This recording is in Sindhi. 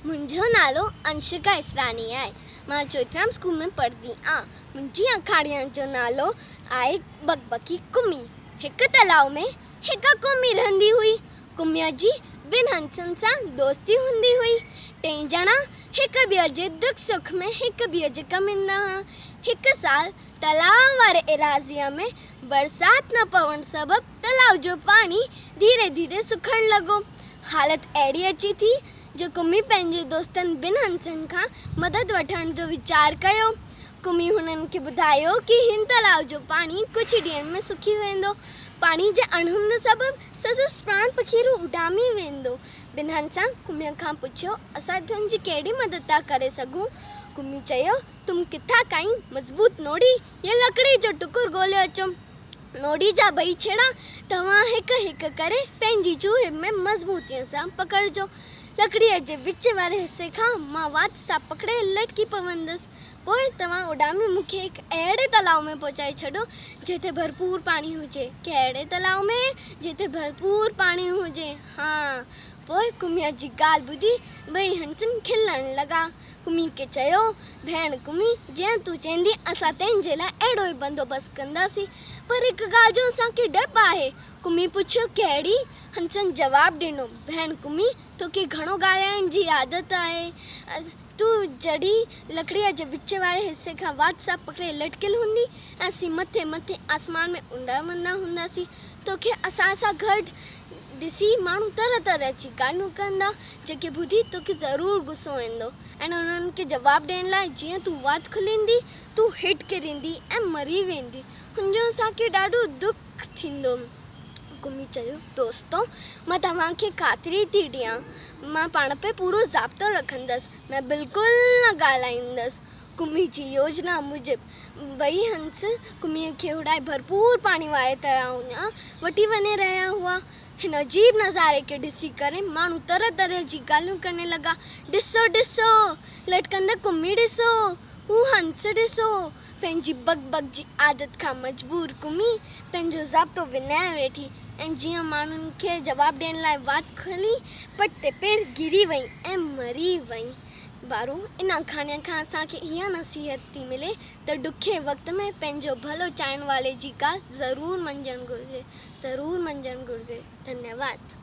منهنجو نالو انشڪا اسراڻي آهي. مان چوئٿرام اسڪول ۾ پڙهندي آن. منهنجي آکاڻيء جو نالو آهي بڪبڪي ڪمي. هڪ تلاء ۾ هڪ ڪمي رهندي هئي. ڪميء جي ٻن هنسن سان دوستي هوندي هئي. ٽئي ڄڻا هڪ ٻئي جي دک سک ۾ هڪ ٻئي جي ڪم ايندا هئا. هڪ سال تلاء واري ايراضيء ۾ برسات نه پوڻ سبب تلاء جو پاڻي ڌيري ڌيري سڪڻ لڳو. حالت اهڙي اچي ٿي جو ڪمي پنهنجي دوستن ٻن هنسن کان مدد وٺڻ جو ويچار ڪيو. ڪمي هنن کي ٻڌايو ڪي هن تلاء جو پاڻي ڪجهه ڏينهن ۾ سڪي ويندو. پاڻي جي اڻهوند سبب سندس پراڻ پکيرو اڏامي ويندو. ٻن هنسن ڪميء کان پڇيو، اسان تنهنجي ڪهڙي مدد ٿا ڪري سگهون؟ ڪمي چيو، تم ڪٿان ڪائين مضبوط نوڙي يا لڪڙي جو ٽڪر ڳولي اچو. نوڙي جا ٻئي ڇيڙا توهان هڪ هڪ ڪري پنهنجي چوهي ۾ مضبوطيء سان پڪڙجو. لڪڙيء جي وچ واري حصي کان مان وات سان پڪڙي لٽڪي پوندس. پوء توهان اڏامي مون کي هڪ اهڙي تلاء ۾ پهچائي ڇڏو، جتي ڀرپور پاڻي هجي. ڪهڙي تلاء ۾؟ جتي ڀرپور پاڻي هجي. ها. پوء ڪميء جي ڳالهه ٻڌي ٻئي هنسن کلڻ لڳا. ڪمي کي چيو، ڀيڻ ڪمي، جيئن تون چئندين اسان تنهنجي لاء اهڙو ئي بندوبست ڪنداسين. پر هڪ ڳالهه جو اسان کي ڊپ آهي. ڪمي پڇيو، ڪهڙي؟ هنسن جواب ڏنو، ڀيڻ ڪمي، توکي گهڻو ڳالهائڻ جي عادت آهي. تون جڏهن لڪڙيء جي وچ واري حصي کان وات سان پڪڙي لٽڪيل هوندين ۽ اسين مٿي مٿي آسمان ۾ اڏامندا هونداسين. توکي اسان سان گڏ ڏسي ماڻهو طرح طرح جي ڳالهيون ڪندا، جيڪي ٻڌي توکي ضرور غصو ايندو ۽ انهن کي جواب ڏيڻ لاء جيئن تون وات کوليندين، تون هيٺ ڪرندين ۽ مري ويندين. هن جو اسان کي ڏاڍو دک ٿيندو. گمي چيو، دوستو! مان توهان کي خاطري ٿي ڏيان، مان پاڻ تي پورو ضابطو رکندس، مان بلڪل نه ڳالهائيندس. ڪمي جي يوجنا موجب ٻئي هنس ڪميء کي اڏائي ڀرپور پاڻي واري تلاء ڏانهن وٺي وڃي رهيا هئا. هن عجيب نظاري کي ڏسي ڪري ماڻهو طرح طرح جي ڳالهيون ڪرڻ لڳا، ڏسو، ڏسو! لٽڪندڙ ڪمي ڏسو! هو هنس ڏسو! پنهنجي بڪ بڪ جي عادت کان مجبور ڪمي پنهنجو ضابطو وڃائي ويٺي ۽ جيئن ماڻهن کي جواب ڏيڻ لاء وات کولي پٽ تي پير گري وئي ۽ مري وئي. ٻارو! ان آکاڻيء کان اسان کي اها نصيحت ٿي ملي ته ڏکئي وقت ۾ پنهنجو ڀلو چاهڻ والي جي ڳالهه ضرور مڃڻ گهرجي، ضرور مڃڻ گهرجي. ڌنيواد.